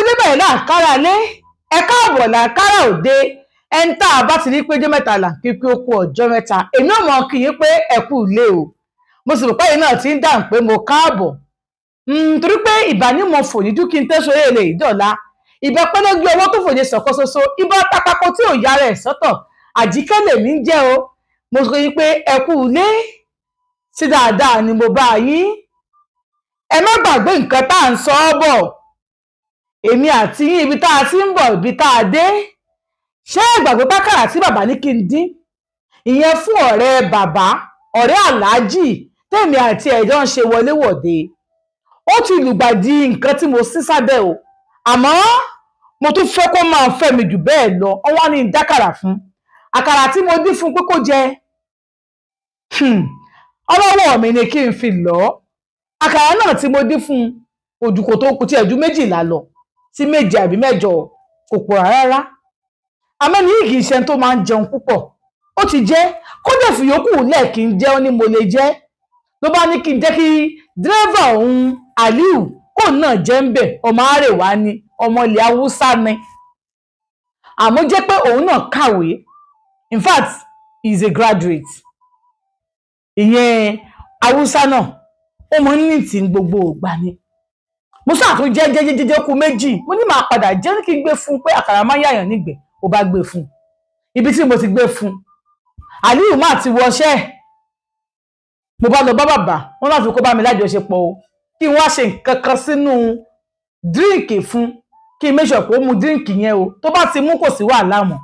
Ilé bẹ̀rẹ̀ là ń kára lé, ẹ káàbọ̀ là ń kára òde. Ẹni tá a bá ti rí péjọ mẹ́ta là kí pé ó kú ọjọ́ mẹ́ta. Èmi ò mọ̀ kí yín pé ẹ kú ilé o. Mo sì rò pé yín náà ti ń dáhùn pé mo káàbọ̀, torí pé ìbánimọ̀ fòní dúkìá ń tẹ́sọ̀ èrè ìdọ̀la ìbá pẹ́lẹ́gbẹ́ owó tó fòye sọ̀kọ́ ṣoṣo, ibà tapako tí ò yára ẹ̀ sọ́tọ̀. Àjíkẹ́ lèmi ń jẹ́ o. Mo sọ yín pé ẹ kú ilé, sí dáadáa ni mo bá yín. Ẹ má gbàgbé nǹkan tá à ń sọ ọ́ bọ̀, èmi àti yín, ibi tá a ti ń bọ̀, ibi tá a dé. Ṣé ẹ gbàgbé bákàrà tí bàbá ní kí n dín ìyẹn fún ọ̀rẹ́ bàbá, ọ̀rẹ́ aláàjì tèmi àti ẹ̀jọ́ ń ṣe wọléwọ̀de? Ó ti lùgbàdì nǹkan tí mo sín sábẹ́ o, àmọ́ mo tún fẹ́ kó máa fẹ́ mi jù bẹ́ẹ̀ lọ. Wọ́n wá ní dákàrà fún àkàrà tí mo dín fún pé kó jẹ. Ọlọ́wọ́ mi ni kí n fi lọ àkàrà náà tí mo dín fún òjùkò tó kù tí ẹ̀jú 12 lọ sí 7 àbí 8, kò pọ̀ rárá. Àmọ́ ní kì í ṣe tó máa ń jẹun púpọ̀, ó ti jẹ́ kódà fìyókù lẹ̀ kí n jẹ́, ó ní mo lè jẹ́. Ló bá ní kí n jẹ́ kí dírẹ́fà òun Aliu kò náà jẹ́ ń bẹ̀. Ọmọ Àrèwá ni, ọmọ ilẹ̀ Haúsá ni, àmọ́ jẹ́ pé òun náà kàwé. In fact, he is a graduate. Ìyẹn Haúsá náà, ó mọ ní tí gbogbo ìgbà ni. Mo ṣàtún jẹ́ jẹ́jẹ́jẹ́jẹ́ kú 2. Mo ní màá padà jẹ́ ní kí n gbé fún pé àkàrà máa ń yàyàn nígbẹ́. Ó bá gbé fún ibi tí mo ti gbé fún Aliu má ti wọṣẹ́. Mo bá lọ bá bàbá wọn láti kó bá mi lájọṣepọ̀ o, kí n wá ṣe nǹkan kan sínú díríǹkì fún, kí n make sure pé ó mu díríǹkì yẹn o. Tó bá ti mú, kò sí wàhálà mọ́.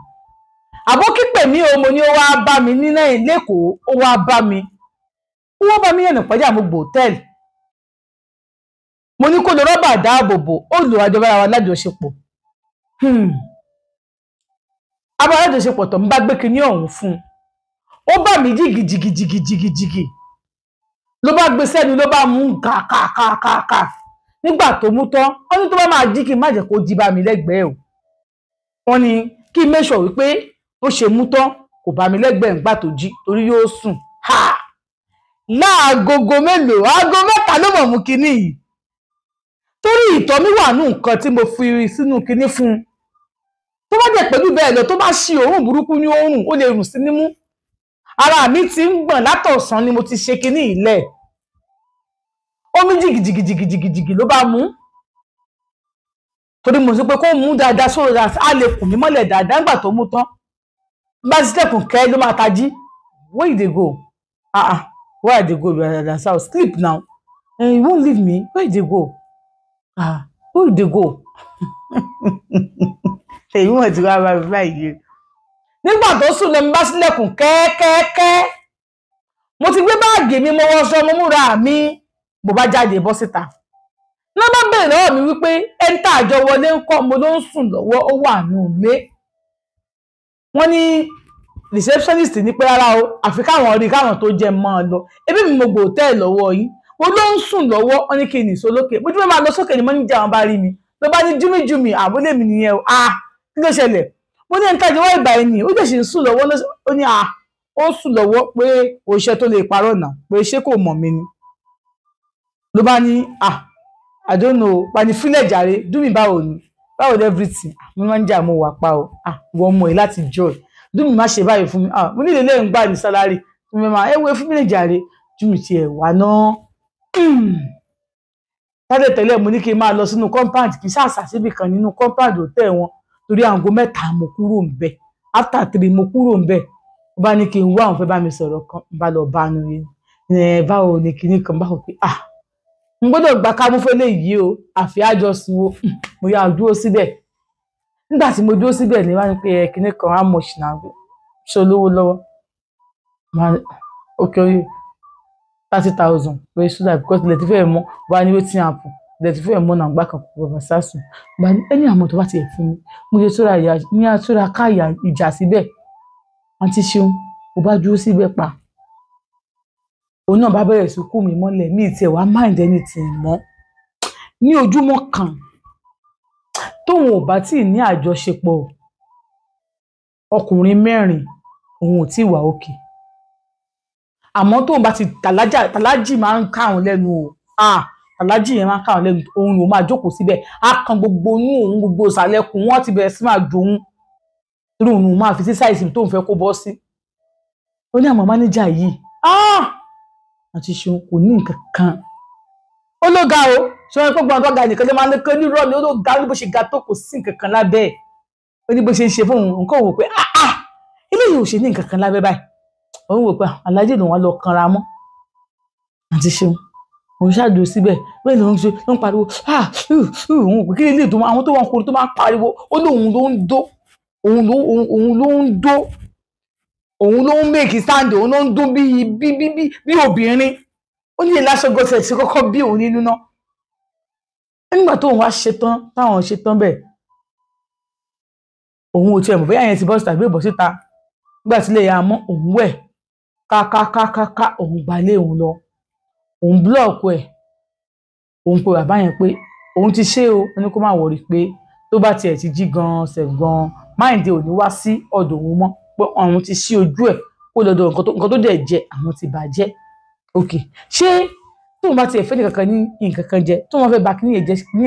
Àbókí pè mí o, mo ní ó wá bá mi ní lẹ́kọ̀ọ́. Ó wá bá mi, ó wá bá mi yẹn nípẹ́jà. Mo gbò hòtẹ́ẹ̀lì, mo ní kó lo rọ́bà dáàbòbò. Ó lò, àjọba ara wa lájọṣepọ̀. Abá lájọṣepọ̀ tó ń bá gbé kinní ọ̀hún fún un, ó bá mi jìgìjìgìjìgìjìgì. Ló bá gbé sẹ́nu, ló bá mú kàkàkàkà. Nígbà tó mú tán, wọ́n ní tó bá máa jí, kí n má jẹ́ kó jí bá mi lẹ́gbẹ̀ẹ́ o. Wọ́n ní kí n make sure wípé ó ṣe mú tán, kò bá mi lẹ́gbẹ̀ẹ́ ńgbà tó jí, torí yóò sùn. Láagogo mélòó? Aago 3 ló mọ̀ mú kinní yìí, torí ìtọ̀ mi wà nù nǹkan tí mo fi sínú kinní fún un. Tó bá jẹ́ pẹ̀lú bẹ́ẹ̀ lọ, tó bá ṣí òórùn burúkú ní òórùn, ó lè rùn sí nímú. Ara mi ti ń gbọ̀n látọ̀sán ni mo ti ṣe kinní ilẹ̀. Omi jìgìjìgìjìgìjìgì ló bá mú, torí mo sọ pé kó mú dáadáa sórí á lè kùn mí mọ́lẹ̀ dáadáa. Nígbà tó mú tán, bá ti tẹ̀kùn kẹ́ ló máa tají. "Where you dey go? Ah ah, where I dey go? Brother south, sleep now. And you won't leave me. Where you dey go? Ah, where you dey go?" Èyí wọ́n ti wá bá mi báyìí. Nígbà tó sùn lọ, mi bá sílẹ̀kùn kẹ́kẹ́kẹ́. Mo ti gbé báàgì mi, mo wọṣọ, mo múra mi, mo bá jáde bọ́ síta. Ló bá bèèrè lọ́wọ́ mi wípé ẹni tá àjọ wọlé ń kọ́. Mo ló ń sùn lọ́wọ́, ó wà nù ilé. Wọ́n ní receptionist ní pé rárá o, àfi káwọn rí káwọn tó jẹ mọ́ ọ lọ. Ebi mi mo gbò hòtẹ́ẹ̀lì lọ́wọ́ yín, mo ló ń sùn lọ́wọ́. Wọ́n ní kí n nìṣó lókè. Mo tún fẹ́ máa lọ sókè ni mo ní jẹ́ àwọn bá rí mi. Ló bá ní júmíjúmi àbúlé mi nìyẹn o. Ah, kí ló ṣẹlẹ̀? Mo ní ẹni tá àjọ wá ìgbà ẹni, ó dẹ̀ sì ń sùn lọ́wọ́. Ó ní ah, ó sùn lọ́wọ́, pé òṣìṣẹ́ tó lè parọ́ náà, pé ṣé kò mọ̀ mí ni. Ló bá ní, "Ah, I don't know." Bá ní fílẹ̀ jàre. Dúmì, báwo ni? Báwo ni everything? Mo máa ń jà, mo wà pa o. Ah, wọ́n mọ̀ ẹ́ láti joy. Dúmì, má ṣe báyìí fún mi. Ah, mo ní ilé ń gbà ní salary. Mo máa ẹ wo fún mi lè jàre. Dúmì, tiẹ̀ wà náà tẹ́lẹ̀ tẹ́lẹ̀, mo ní kí n máa lọ sínú compound, kì í ṣàṣà síbì kan nínú compound hotel wọn, torí aago 3 mo kúrò ń bẹ̀. After 3 mo kúrò ń bẹ̀. Ó bá ní kí n wá, òun fẹ́ bá mi sọ̀rọ̀ kan. N bá lọ bá nu yẹn ẹ, báwo ni kinní kan? Báwo pé ah, n gbọ́dọ̀ gbà ká mú fẹ́lẹ́ yìí o, àfi àjọsùn o. Mo yà dúró síbẹ̀. Nígbà tí mo dúró síbẹ̀ ní wá ní pé ẹ kinní kan, how much na? Ṣe olówó lọ́wọ́? Okay, 30,000 pé so that because ilẹ̀ tí fẹ́ mọ́ wá ní wetin happen, ilẹ̀ tí fẹ́ mọ́ náà gbà kan kò bàbá sásùn gba ẹni. Àmọ́ tó bá tiẹ̀ fún mi, mo lè tóra ìyá ní àtúrà ká ìjà síbẹ̀. Àǹtí ṣeun, mo bá dúró síbẹ̀ pa, òun náà bá bẹ̀rẹ̀ sí kú mi mọ́lẹ̀. Mi tiẹ̀ wá mind anything mọ́. Ní ojúmọ́ kan tóun ò bá tíì ní àjọṣepọ̀ ọkùnrin mẹ́rin, òun ò tíì wà òkè. Àmọ́ tóun bá ti tàlájà, tàlájì máa ń káwọn lẹ́nu o. Ah, Aláàjì yẹn máa ń káwọn lẹ́nu, òun ló máa jókòó síbẹ̀, á kan gbogbo inú òun, gbogbo ìsàlẹ̀kùn wọ́n ti bẹ̀rẹ̀ sí máa jò òun, torí òun ló máa fi sí sáìsì tó ń fẹ́ kó bọ́ sí. Ó ní àmọ́ mánéjà yìí àti ṣeun kò ní nǹkan kan, ó ló ga o, ṣé wọn pé gbọ́n tó ga nìkan ló máa ń kó ní rọ́ọ̀lì, ó ló ga, ó ní bó ṣe ga tó kò sí nǹkan kan lábẹ́ ẹ̀, ó ní bó ṣe ń ṣe fóun nǹkan wò pé eléyìí ò ṣe ní nǹkan kan lábẹ́ báyìí. Òun wò pé aláàjì lòun á lọ kanra mọ́. Àti ṣeun òun ṣáàdùn síbẹ̀ bẹ́ẹ̀ ló ń ṣe, ló ń pariwo òun ò pé kí lè tó àwọn tó wọn kúrò tó máa ń pariwo, ó lóun ló ń dó, òun ló ń dó, òun ló ń make sound, òun ló ń dún bí bí bí bí obìnrin. Ó ní ìlàṣọ gọ́sẹ̀ tí kọ́kọ́ bí òun nínú náà. Nígbà tóun wá ṣetán, táwọn ṣetán bẹ́ẹ̀, òun ò tiẹ̀ mọ̀ bóyá yẹn ti bọ́ síta gbé bọ́ síta. Nígbà tí ilé ya mọ́, òun wẹ̀ kákákákáká, òun gbalé òun lọ, òun búlọ̀kù ẹ̀, òun pe bàbá yẹn pé òun ti ṣe o, ó ní kó má wọrí pé tó bá tiẹ̀ ti jí gan-an ṣẹ̀ gan-an, máìndé ò ní wá sí ọ̀dọ̀ òun mọ́, pé àwọn ti ṣí ojú ẹ̀ kó lọ́dọ̀ nǹkan tó dẹ̀ jẹ àwọn ti bàjẹ́. Ok, ṣé tóun bá tiẹ̀ fẹ́ nìkankan ní nǹkan kan jẹ, tóun fẹ́ ba kí ní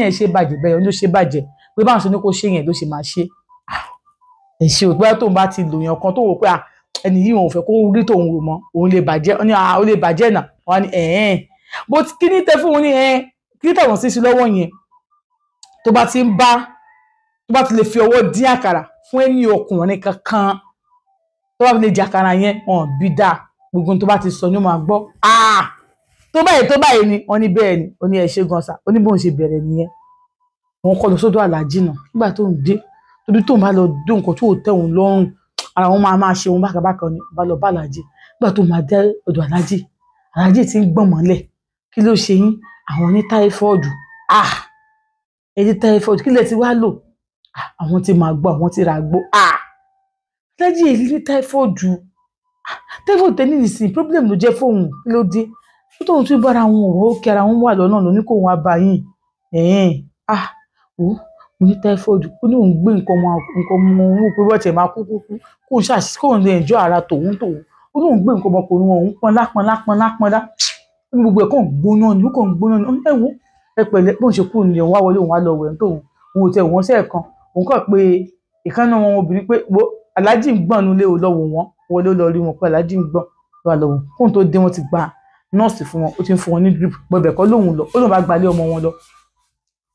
ẹ̀ ṣe bàjẹ́ bẹ́ẹ̀ ló ṣe bàjẹ́, pé báwọn ṣe ní kó ṣe yẹn ló ṣe máa ṣe. Ẹ ṣe òpé tóun bá ti lò yàn kan tó wò pé ẹni yìí òun fẹ́ kó rí tóun rò mọ́, òun lè bàjẹ́, ó ní ó lè bàjẹ́ náà, wọ́n á ní ẹ̀ẹ́n bó kí ní tẹ fún òun ní ẹ̀ẹ́n kí ní tẹ̀wọ̀n sí sí lọ́wọ́ yẹn, tó bá ti ń bá, tó bá ti lè fi ọwọ́ dín àkàrà fún ẹni ọkùnrin kankan, tó bá fi lè jẹ àkàrà yẹn, wọn bí dáa, gbogbo tó bá ti sọ ni ó máa gbọ́. Tó báyìí tó báyìí ni wọ́n ní bẹ́ẹ̀ ni, ó ní ẹ ṣe gan sa, ó ní bóun ṣe bẹ̀rẹ̀ nìyẹn. Òun kọ́ lọ sódò aláàjì náà nígbà tó ń dé, torí tóun bá lọ dún nǹkan tó tẹ́ òun lọ́rùn, ara wọn máa máa ṣe òun bákan ni, bá lọ bá aláàjì. Nígbà tó máa dé ọ̀dọ̀ aláàjì, aláàjì ti ń gbọ̀n mọ́lẹ̀, kí ló ṣe yín? Àwọn ní táífọ́ọ̀dù. Ẹ ní táífọ́ọ̀dù, kí lẹ ti wá lò? Àwọn ti máa gbọ́, àwọn ti rà gbó. Aláàjì èyí ní táífọ́ọ̀dù, táífọ́ọ̀dù tẹ́ ní ìsìn problem ló jẹ́ fóun, kí ló dé? Ó tóun tún bára wọn wọ̀ ó kí ara wọn wà lọ́nà ló ní kó wọn bá yín. Ó mo ní táífọ́ọ̀dù, ó ní òun gbé nǹkan ọmọ òun pé bọ́ọ̀tì ẹ̀ máa kú kú kú, kóun ṣàṣì kóun lè ẹ̀jọ́ ara tòun tòun, ó ní òun gbé nǹkan ọmọkùnrin òun pọnlá pọnlá pọnlá pọnlá, ó ní gbogbo ẹ̀ kàn gbóná ni, ó kàn gbóná ni. Ẹ wo ẹ pẹ̀lẹ́, bóun ṣe kúrò nílé òun wá wọlé, òun wá lọ wẹ̀ tóun, òun ò tẹ òun sẹ́ẹ̀ kan, òun kàn pé ìkànnì wọn obìnrin pé wo aláàjì ń gbọ̀n nulẹ̀ ò lọ wò wọ́n, wọlé lọ rí wọn pé aláàjì ń gbọ̀n lọ wà lọ wò, kóun tó dé wọn ti gba nọ́ọ̀sì fún wọn, ó ti ń fún wọn ní drip, bọ̀bẹ̀ kọ́ lóun lọ, ó lóun bá gbalé ọmọ wọn lọ,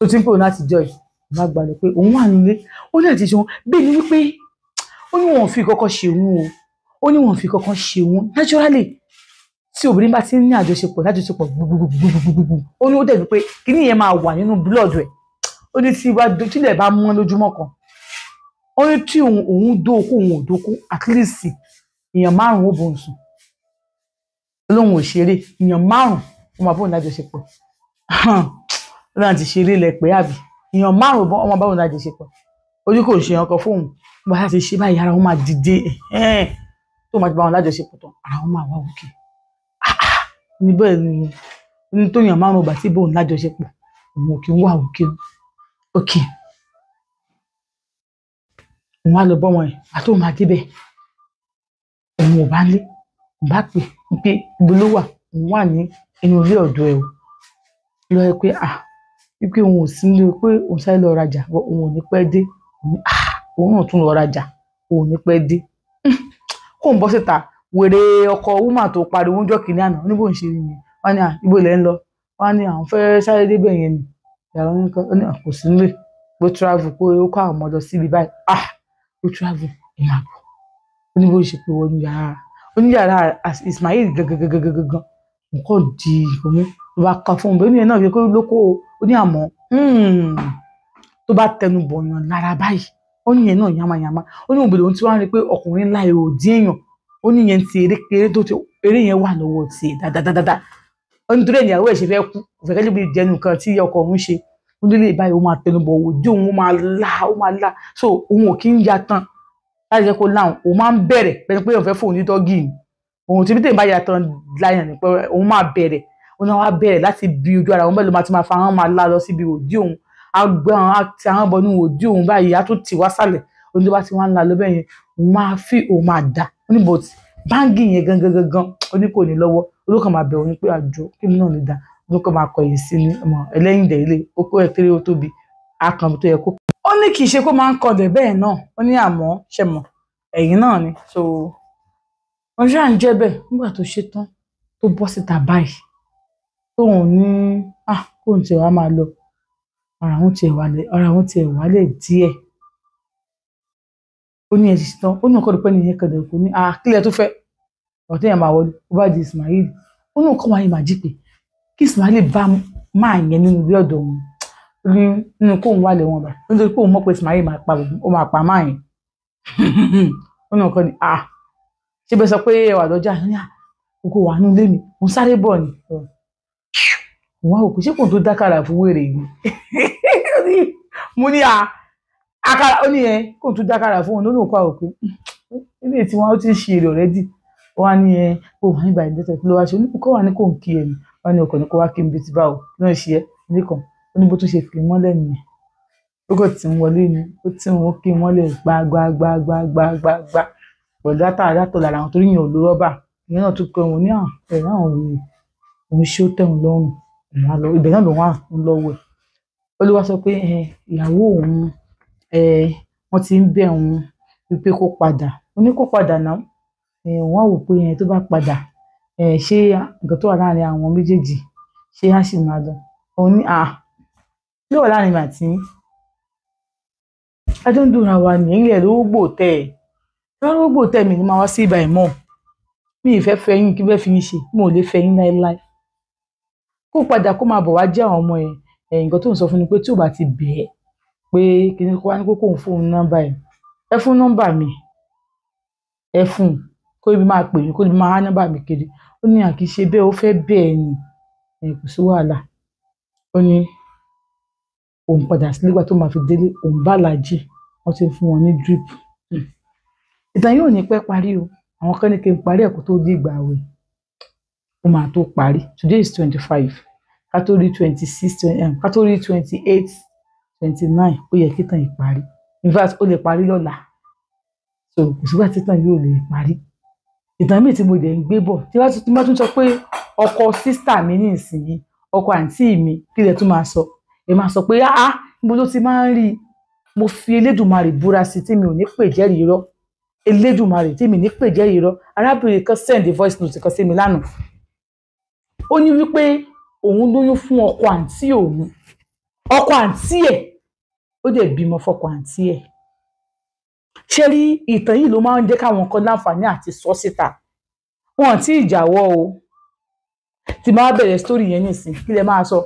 ó ti ń pè òun láti jọ yìí, òun bá gbalẹ̀ pé òun wà nílé, ó ní àti ṣeun bẹ́ẹ̀ ni wípé ó ní wọn ò fi kọ́kọ́ ṣe òun o, ó ní wọn ò fi kọ́kọ́ ṣe òun naturally. Tí obìnrin bá ti ń ní àjọṣepọ̀ lájọṣepọ̀ gbogbogbogbogbogbogbò, ó ní ó dẹ̀ wípé kíní yẹn máa wà nínú blood ẹ̀, ó ní tílẹ̀ bá mọ́ lójúmọ́ kan, ó ní tí òun dóko òun ò dóko at least èèyàn márùn-ún ó bóun sùn, olóhùn ò ṣeré, èèyàn márùn-ún ó máa bóun lájọṣepọ̀, ó náà ti ṣeré lẹ pé àbí èèyàn márùn-ún ó máa bóun lájọṣepọ̀, ojú kò ṣe ọkọ fóun, bá a ti ṣe báyìí ara wọn máa dìde, tó máa ti bá wọn lájọṣepọ̀ tán ara wọn máa wá òkè. Ní bẹ́ẹ̀ ni ní tó yàn márùn-ún bá tí bóun lájọṣepọ̀ òun ò kí ń wà òkè òkè. Òun á lọ bọ́ wọn yẹn àti òun máa débẹ̀, òun ò bá lé, òun bá pè é pé ibo ló wà, òun wà ní inú ilé ọ̀dọ̀ ẹ̀ o, lọ ẹ pé wípé òun ò sí nílé, pé òun sáré lọ rajà, òun ò ní pẹ́ dé, òun náà tún lọ rajà, òun ò ní pẹ́ dé. Kóun bọ́ síta, wèrè ọkọ wúmà tó pariwo ń jọ́ kìíní àná, ní bóun ṣe rí yẹn, wọ́n ní ibo ilẹ̀ ń lọ, wọ́n ní àwọn fẹ́ sáré débẹ̀ yẹn ni, ìyàwó ní kò sí nílé, pé travel, pé ó kọ́ àwọn ọmọ lọ síbi báyìí, ó travel, ẹ máa bọ̀. Ó ní bóun ṣe pé wọ́n ní yàrá, ó ní yàrá Ismail gangan nǹkan di òun ló bá ka fún un, bẹ́ẹ̀ ni ẹ̀ náà fi kó lóko, ó ní àmọ́ tó bá tẹnu bọ̀yàn lára báyìí, ó ní yẹn náà yamayama, ó ní òun bèrè ohun tí wọ́n á rí pé ọkùnrin ńlá ẹ̀ ò dín èèyàn, ó ní yẹn ti eré kéré tó ti eré yẹn wà lọ́wọ́ tiẹ̀ dáadáa, ó ní torí ẹ̀ níyàwó ẹ̀ ṣe fẹ́ kú, kò fẹ́ kẹ́lẹ́ bí jẹnu kan tí ọkọ òun ṣe, ó ní lè báyìí ó máa tẹnu bọ̀ òun dí òun ó máa lá, ó máa lá, so òun ò kí ń ya tán láti jẹ́ kó láwọn, òun máa ń bẹ̀rẹ̀ bẹ́ẹ̀ pé òun fẹ́ fóun ní dọ́gì ni, òun tí bí tèmi bá ya tán láyàn ni pé òun máa bẹ̀rẹ̀, òun náà wá bẹ̀rẹ̀ láti bi ojú ara òun bẹ́ẹ̀ ló máa ti máa fa ahọ́n máa lá lọ síbi òdí òun, á gbé ahọ́n á ti ahọ́n bọnú òdí òun báyìí, á tún tì wá sálẹ̀, òun tó bá ti wá ń la lọ bẹ́ẹ̀ yẹn, òun máa fi òun máa dà, ó ní but báńgì yẹn gangan gangan ó ní kò ní lọ́wọ́, olókàn máa bẹ̀ òun pé àjọ kí mi náà lè dà, Ló kọ́ máa kọ̀yìn sí ní ọmọ ẹlẹ́yìn dẹ̀ ilé ó kó ẹ̀ kéré, ó tóbi akàn tó yẹ kó. Ó ní kì í ṣe kó máa ń kọlẹ̀ bẹ́ẹ̀ náà. Ó ní àmọ́ ṣe mọ̀ ẹ̀yìn náà ni. So wọ́n ṣáà ń jẹ́ bẹ́ẹ̀. Nígbà tó ṣe tán, tó bọ́ síta báyìí, tóun ní ah, kóun tiẹ̀ wá máa lọ, ara òun tiẹ̀ wálẹ̀, ara òun tiẹ̀ wálẹ̀ díẹ̀. Ó ní ẹ ti ṣetán. Ó ní ọkọ rẹ̀ pé nìyẹn kẹlẹ̀ kò ní ah, kílẹ̀ tó fẹ́ ọ̀tí yẹn máa wọlé. Ó bá di Ismail, ó ní ọkọ wáyé máa jí pé kí Ismail bá máa yẹn nínú ilé ọ̀dọ̀ òun. Ó ní nínú kóun wà lẹ́wọ̀n bá, nítorí pé òun mọ̀ pé Ismail máa pa òun, ó máa pa máa yẹn. Ó ní ọkọ ni ah, ṣé bẹ́ẹ̀ sọ pé ẹwà lọ́jà ní à kókó wà nínú ilé mi, mo sáré bọ̀ ni. Òun á wò pé ṣé kò tó dákàrà fún wèrè yìí? Mo ní à àkàrà. Ó ní ẹ kò tó dákàrà fún òun lónìí. Òkú àwòkú ilé tí wọn ó ti ṣe èrè ọ̀rẹ́dì. Wọn á ní ẹ kó wà nígbà ìdẹ́tẹ̀ kí ló wá ṣe? Ó ní kó wà ní kò ń kí ẹ ní. Wọn ní ọkọ̀ ní kó wá kí n bí ti báwo kí ló ń ṣe ẹ nìkan. Ó ní bó tún ṣe fi mọ́lẹ̀ nìyẹn. Ó kò tí ń wọlé ni, ó tí ń kí mọ́lẹ̀ gbágbágbágbágbágbá pẹ̀lú àtàrà lára àwọn, torí yẹn ò lo rọ́bà. Ìyẹn náà tún kọ òun ní à ẹ̀ náà wòye òun ṣé ó tẹ̀wọ̀n lọ́rùn. Òun á lọ ibẹ̀ náà, lòun á ń lọ wẹ̀. Olúwa sọ pé ẹ ìyàwó òun, ẹ wọ́n ti ń bẹ̀ òun wípé kó padà. Ó ní kó padà náà. Ẹ òun á wò pé ẹ tó bá padà, ẹ ṣé nǹkan tó wà láàrin àwọn méjèèjì, ṣé á sì máa lọ? Òun ní à kí ló wà láàrin mi àti yín? Ajọ́ ń dùnra wa ní ilẹ̀ lówó gbò tẹ̀ ẹ̀ lówó gbò tẹ̀ mí ni máa wá sí ibà ẹ̀ mọ́. Mi ì fẹ́ fẹ́ yín, kí fẹ́ fi yín ṣe? Mo ò lè fẹ́ yín láéláé. Kó padà, kó máa bọ̀ wá jẹ́ àwọn ọmọ ẹ̀. Ẹ̀ nǹkan tó ń sọ fún mi pé tí ò bá ti bẹ̀ ẹ́ pé kíní kó wá ní kó kóun fún un nọ́mbà ẹ̀, ẹ fún nọ́mbà mi, ẹ fún un kó ibi máa pè mí, kó ibi máa há nọ́mbà mi kiri. Ó ní à kì í ṣe bẹ́ẹ̀, ó fẹ́ bẹ́ẹ̀ ni. Ẹ̀ kò sí wàhálà. Ó ní òun padà sílé. Nígbà tó máa fi délé, òun bá làájì, wọ́n ti ń fún wọn ní drip. Ìtàn yóò ní pẹ́ parí o. Àwọn kan ní kí n parí ẹ̀ kó tó di ìgbà àwẹ̀. Ó máa tó parí. Today is 25, ká tó rí 26, ká tó rí 28, 29, ó yẹ kí ìtàn yìí parí. In fact, ó lè parí lọ́la. So kò sígbà tí ìtàn yóò lè parí. Ìtàn míì tí mo dẹ̀ ń gbé bọ̀, tí bá tún sọ pé ọkọ sister mi ní ìsinyìí, ọkọ àǹtí mi, kí lẹ tún máa sọ? Ẹ máa sọ pé ah, níbo ló ti máa ń rí i? Mo fi Elédùmarè búra sí tí mi ò ní pè jẹ́rìí irọ́, Elédùmarè tí mi ní pè jẹ́rìí irọ́. Arábìnrin kan send voice note kan sí mi lánàá. Ó ní wípé òun lóyún fún ọkọ àǹtí òun, ọkọ àǹtí ẹ̀. Ó dẹ̀ bímọ fọkọ àǹtí ẹ̀. Ṣé rí ìtàn yìí ló máa ń jẹ́ káwọn kan láǹfààní àti sọ síta. Wọn tí ìjàwọ́ o. Tí máa bẹ̀rẹ̀ story yẹn nísìn, kí lẹ máa sọ?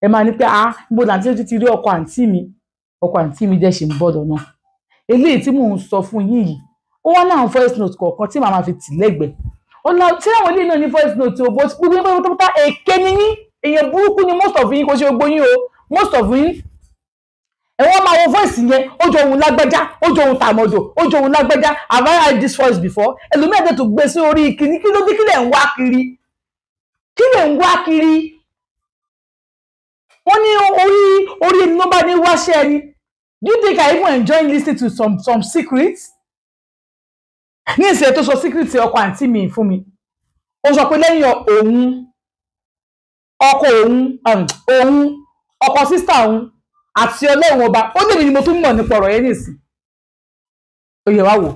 Ẹ máa ní pé ah, níbo làǹtí ó ti rí ọkọ àǹtí mi? Ọkọ àǹtí mi dẹ̀ ṣe ń bọ̀ lọ́nà. Eléyìí tí mò ń sọ fún yín yìí, ó wá láwọn voice note kọ̀ọ̀kan tí màá máa fi tì lẹ́gbẹ̀ẹ́. Ó lá tí àwọn eléyìí náà ní voice note o, bó gbogbo yín pátápátá èké ni yín, èèyàn burúkú ni most of yín. Kò ṣe gbogbo yín o, most of yín. Ẹ wọ́n máa wo voice yẹn, ó jọ òun lágbájá, ó jọ òun tàmọ̀dò, ó jọ òun lágbájá. Have I heard this voice before? Ẹlòmíràn dẹ̀ tó gbé sí orí kìíní. Kí ló dé? Kí lẹ̀ ń wá kiri? Kí lẹ̀ ń wá kiri? Wọ́n ní orí orí ẹni ló bá ní wáṣẹ́ ẹni. Do you think I even enjoy listening to some secrets? Ní ìṣe tó sọ secret ọkọ àǹtí mi fún mi, ó sọ pé lẹ́yìn òun, ọkọ òun, òun, ọkọ sister òun àti Ọlọ́run ọba, ó lèmi ni mo tún mọ̀ nípa ọ̀rọ̀ yẹn nìsín. Ó yẹ wá wò,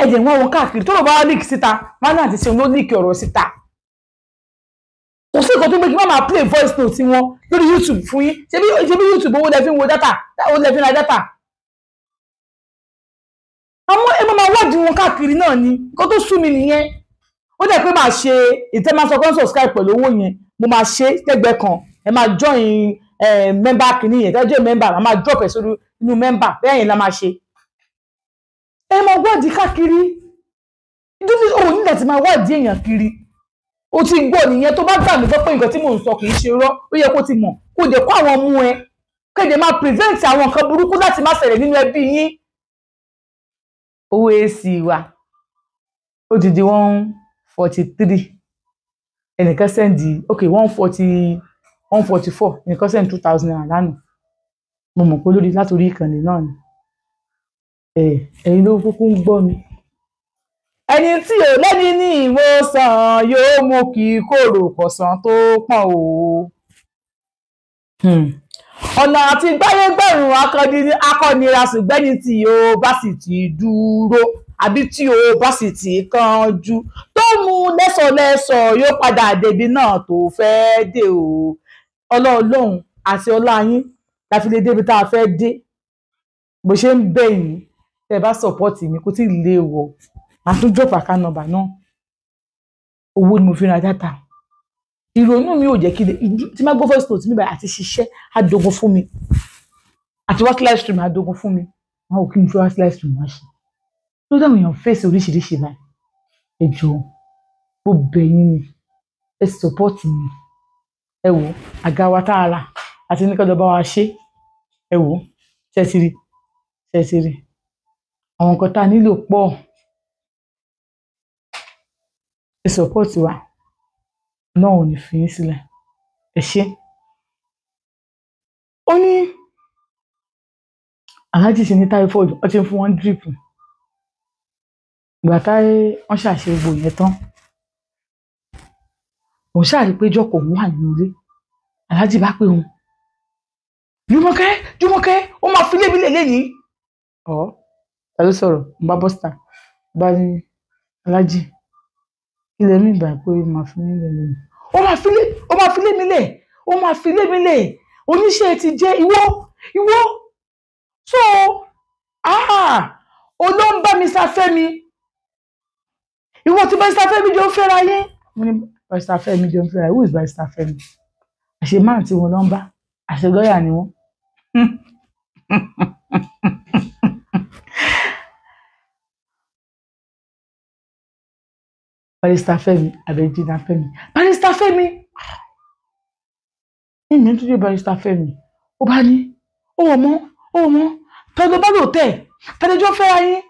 ẹ̀jẹ̀ ń wá wọn káàkiri. Tó lọ bá leak síta, wọn náà ti ṣe ló leak ọ̀rọ̀ síta. Kò sí nǹkan tó gbé kí wọ́n máa play voice note wọn lórí YouTube fún yín. Ṣebí YouTube, owó lẹ fi ń wo data, owó lẹ fi ń ra data. Àwọn ẹ máa wádìí wọn káàkiri náà ni. Nǹkan tó sú mi nìyẹn. Ó dẹ̀ pé máa ṣe ìtẹ́, máa sọ pé subscribe pẹ̀lú owó yẹn, mo máa ṣe lẹ́gbẹ̀ẹ́ kan. Ẹ máa join member kìíní yẹn, tẹ́jọ́ member, màá máa drop ẹ̀ sórí inú member bẹ́ẹ̀ yẹn la máa ṣe. Ẹ máa wádìí káàkiri nítorí òun nígbà tí máa wádìí èèyàn kiri. O ti gbọ́ nìyẹn. Tó bá gbà mí gbọ́ pé nǹkan tí mò ń sọ kì í ṣe irọ́, ó yẹ kó ti mọ̀, kó dẹ̀ kó àwọn ọmú ẹ kéde máa prevent àwọn nǹkan burúkú láti má ṣẹlẹ̀ nínú ẹbí yín. Owó AC wa ó ti di 143. Ẹnìkan send, ok, 140, 144. Ẹnìkan send ₦2,000 lánàá. Mo mọ̀ pé lórí látòrí ìkànnì náà ni. Ẹ̀yin ló kúkú ń gbọ́ mi. Ẹni tí ò lẹ́ni ní ìwòsàn yóò mú kí kòrò kọ̀sán tó pọ̀n o. Ọ̀nà àti gbáyégbẹ̀rún akọ́nira ṣùgbẹ́ni tí o bá sì ti dúró àbí tí o bá sì ti kánjú tó mú lẹ́sọ̀lẹ́sọ̀ yóò padà débi náà tó fẹ́ dé o. Ọlọ́ọ̀lọ́hún àti ọlá yín la fi lè débi tá a fẹ́ dé. Bó ṣe ń bẹ̀ yín tẹ́ ẹ bá sọ̀pọ́ọ̀tì mi kó tí ì lé wọ̀, màá tún drop account number náà. Owó ni mo fi ra data. Ìrònú mi ò jẹ́ kí tí má gbọ́ voice note mi báyìí àti ṣiṣẹ́ àdógún fún mi, àti wá live stream àdógún fún mi. Wọn ò kí n fi wá live stream wá ṣe ló dáhùn èèyàn fèsì oríṣiríṣi báyìí. Ẹ jọ̀ọ́, mo bẹ̀ yín ni, ẹ support mi. Ẹ wò àga wa tá a rà àti ní kọ́dọ̀ bá wa ṣe. Ẹ wò ṣe ti rí, ṣe ti rí àwọn nǹkan tá a nílò pọ̀. Ẹ support wa náà ò ní fi yín sílẹ̀. Ẹ ṣé. Ó ní aláàjì ṣe ní typhoid, wọ́n ti ń fún wọn drip. Ìgbà táyé wọ́n ṣàṣe gbogbo yẹn tán, òun ṣàrí pé jọkọ̀ òun wà nínú ilé. Aláàjì bá pè òun, Jùmọ̀kẹ́, Jùmọ̀kẹ́, ó máa fi lébi lélẹ̀ yìí. Ọ̀ ta ló sọ̀rọ̀? Ń bá bọ́sítà bá ní aláàjì ilẹ̀ mi ìgbà pé ó máa fi mí lẹ̀ lẹ́nu. Ó máa fi lé, ó máa fi lé mi lẹ̀, ó máa fi lé mi lẹ̀. Oníṣẹ́ ti jẹ́ ìwọ, ìwọ. So, olóńgbà mi sáfẹ́ mi. Ìwọ tí Barrister Fẹ́mi jọ ń fẹ́ra yín. Mo ní Barrister Fẹ́mi jọ ń fẹ́ra yín. Who is Barrister Fẹ́mi? Àṣé máà tí wọn lọ ń bá, àṣé lọ́ọ̀yà ni wọ́n. Barrister Fẹ́mi àbẹ̀jìnà Fẹ́mi. Barrister Fẹ́mi. Ìmí tó dé Barrister Fẹ́mi. Ó bá ní, ó wọ̀ mọ́, ó wọ̀ mọ́. Tọ́jú bá lò tẹ̀, tọ́jú fẹ́ra yín.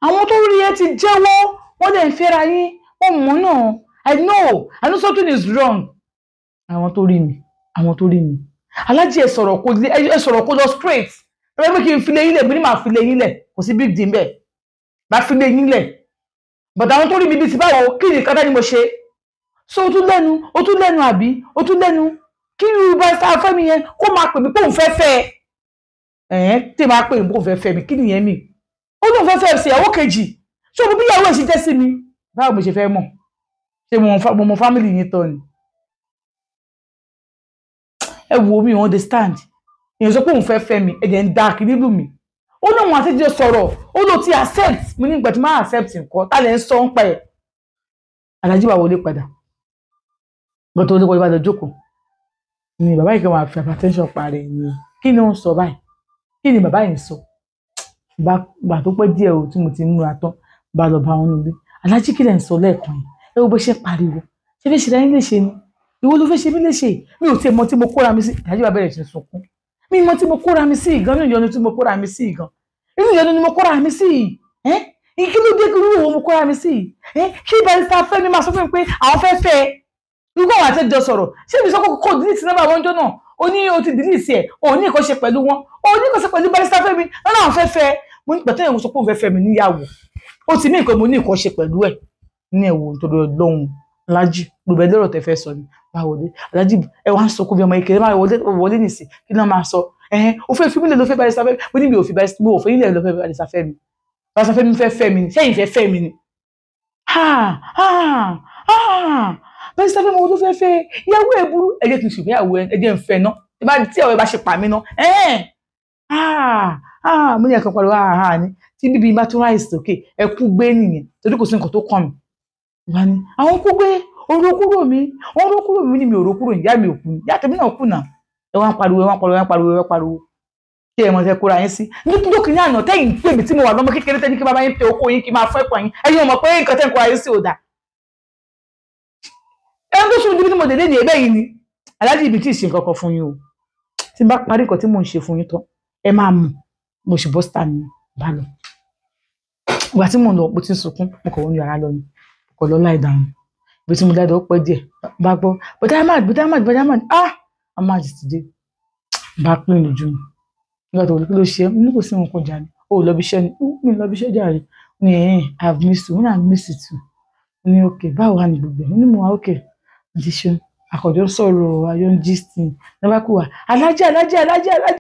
Àwọn tó rí ẹ ti jẹ́wọ́, wọ́n dẹ̀ ń fẹ́ra yín. Wọ́n mọ̀ náà. I know something is wrong. Àwọn tó rí mi, àwọn tó rí mi. Aláàjì ẹ sọ̀rọ̀ kó ẹ sọ̀rọ̀ kó lọ straight. Ẹ bá pé kí n fi lé yín lẹ̀, mo ní màá fi lé yín lẹ̀. Kò sí big deal bẹ́ẹ̀. Màá fi lé yín lẹ̀. But àwọn tó rí mi bíi ti báwo, kí ni nǹkan dání mo ṣe? So o tún lẹ́nu, o tún lẹ́nu àbí? O tún lẹ́nu. Kí ni Barrister Fẹ́mi yẹn kó máa pè mí pé òun fẹ́ fẹ́ ẹ? Ẹ̀ẹ́n tí máa pè mí pé òun fẹ́ fẹ́ mi, kí nìyẹn mi? Ó lóun fẹ́ fẹ́ ṣe ìyàwó kejì. Ṣé o mọ bí ìyàwó ẹ̀ ṣe jẹ́ sí mi? Báwo mo ṣe fẹ́ mọ̀? Ṣé mo mọ family yín tán ni? Ẹ wo mi, understand. Èèyàn sọ pé òun fẹ́ fẹ́ mi, ẹ̀jẹ̀ ń da kiri lù mí. Ó lóun àti jọ sọ̀rọ̀, ó ló ti accept. Mo ní ìgbà tí máa accept nǹkan, tá lẹ̀ ń sọ ń pa ẹ̀. Aláàjì bá wọlé padà. Gbọ́dọ̀ tó wọlé padà lọ jókòó. Ni bàbá yìí kan máa fi hypertension parẹ́ ni. Kí ni ó ń sọ báyìí? Kí ni bàbá yìí ń sọ? Gbà tó pẹ́ díẹ̀ o tí mo ti múra tán, bá lọ bá wọn nílé. Aláàjì kí lẹ̀ ń sọ lẹ́ẹ̀kan yìí? Ẹ wo bó ṣe pariwo. Ṣé fẹ́ ṣe ra yín léṣe ni? Ìwọ ló fẹ́ ṣe mí léṣe. Mi ò tiẹ̀ mọ tí mo kóra mi sí. Aláàjì bá bẹ̀rẹ̀ sí sunkún. Mi mọ tí mo kóra mi sí gan, inú ìyọnu tí mo kóra mi sí gan. Inú ìyọnu ni mo kóra mi sí. Ẹ́ kí ló dé kí ló mo kóra mi sí? Ẹ́ kí Barrister Fẹ́mi máa sọ fún mi pé àwọn fẹ́ fẹ́ ẹ. Irú àwọn àtẹ́jọ sọ̀rọ̀. Ṣé mi sọ pé kò delete nọ́mbà wọn jọ náà? Ó ní o ti delete ẹ̀, o ní nǹkan ṣe pẹ̀lú wọn. O ní nǹkan ṣe pẹ̀lú Barrister Fẹ́mi. Lọ́nà àwọn fẹ́ fẹ́ ẹ. Mo ní pẹ̀tẹ́ ìwọ̀n sọ pé òun fẹ́ fẹ́ mi níyàwó. Ó ti ní nǹkan mo ní nǹkan ṣe pẹ̀lú ẹ̀. Ní ẹ̀wò nítorí Ọlọ́run. Aláàjì, gbogbo ẹ lọ́rọ̀ tẹ fẹ́ sọ ni. Báwo dé? Aláàjì ẹ wá ń sọkún bí ọmọ ìkéré máa wọlé nìsín. Kí ló máa sọ? Ẹ̀hẹ́n, o fẹ́ fi mí lẹ̀ ló fẹ́ Barrister Fẹ́mi. Mo ní mi ò fi Barrister, mo ò fẹ́ ilẹ̀ ló fẹ́ Barrister Fẹ́mi. Barrister Fẹ́mi fẹ́ fẹ́ mi ni. Ṣẹ́yìn fẹ́ fẹ́ mi ni? Ha! Ha! Ha! Barrister Fẹ́mi wo ló fẹ́ fẹ́? Ìyàwó ẹ̀ burú. Ẹ jẹ́ kí n ṣùgbọ́n ìyàwó ẹ jẹ́ n fẹ́ ná. Tí ìyàwó ẹ bá ṣe pa mí ná. Ẹ̀hẹ́n! Ha! Ha! Mo ní ẹ̀kan pariwo ha ha ni. Tí bíbí bá tún ráìsì sókè, ẹ kú gbé nìyẹn. Torí kò sí nǹkan tó kàn mí. Ìwà ni àwọn kú gbé oró kúrò mi, oró kúrò mi ní mi ò ró kúrò, ìyá mi ò kú ni, ìyá tèmi náà kú náà. Ẹ wá ń pariwo, ẹ wá ń pariwo, ẹ wá ń pariwo, ẹ wá ń pariwo. Kí ẹ mọ̀ ṣe kóra yín sí. Nítorí kìíní àná tẹ́yìn pè mí tí mo wà lọ́mọ kékeré tẹ́ni kí bàbá yín tẹ okó yín kí máa fọ́ ẹ̀pọ̀ yín. Ẹ̀yin ò mọ̀ pé nǹkan tẹ́ ń kóra yín sí ò dáa. Ẹni tó sún níbi tí mo dé ní ẹ̀bẹ̀ yìí ni. Aláàjì ibi tí ì ṣe nǹkan kan fún yín o. Tí n bá parí nǹkan tí mò ń ṣe fún yín tán, ẹ máa mọ̀. Mo sì bọ́ síta ni bá lọ. Ìgbà tí mò ń lọ, mo ti ń sunkún, mo kàn wọ́n yàrá lọ ni. Mo kàn lọ láì dáhùn. Ibi tí mo dáadọ́ pẹ́ díẹ̀, bá gbọ́, Bọ̀dá Ahmad, Bọ̀dá Ahmad, Bọ̀dá Ahmad, ah! Ahmad ti dé. Bá pín lójú mi. Nígbà tó wọlé, kí ló ṣe é? Mo ní kò sí nǹkan jà ni. O ò lọ ibi iṣẹ́ ni. Mi ò lọ ibi iṣẹ́ jàre. Ní ẹ̀yìn, "I've missed you." Mo ní, "I've missed you too." Mo ní, "Okay, báwo wà ní gbogbo ẹ̀?" Mo ní, "Mo wà okay." Àti ṣeun àkọ́jọ́ sọ̀rọ̀ ayọ̀ ń gist ní bá kú wa, alájà, alájà, alájà, alájà.